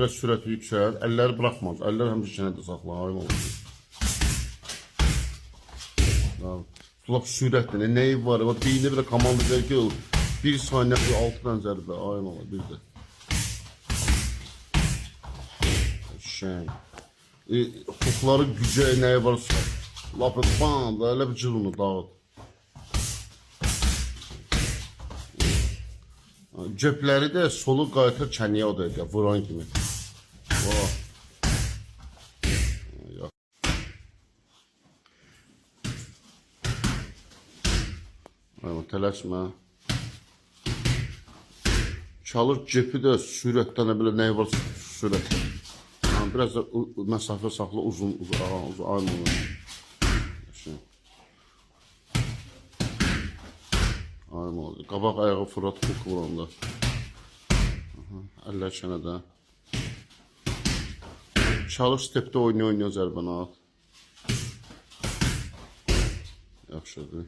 Biraz sürəti yüksəlt. Əlləri buraxmaz. Əllər həmişə çənədə saxla. Ay olsun. Lap sürətlə. Nəyi var? Bax, beyinə bir komanda ver ki, bir saniyə 6 dənə zərbə. Ay ola bir də. Qəşəng. Hookları gücə nəyi varsa lap bam, elə bir cır onu dağıt. Cöpləri də solu qayıtır çəniyə o dəqiqə, vuran kimi. Vah. Yox. Ay, tələsmə. Çalır cepi də sürətdən belə nəyi varsa sürətlə. Ha, biraz da məsafə saxla uzun, uzun, aha, uzun, ay onu. Qəşəng. Ay oldu. Qabaq ayağı fırlat hook vuranda. Aha, əllər çənədə. Çalış stepdə oynaya-oynaya zərbəni at. Yaxşıdır.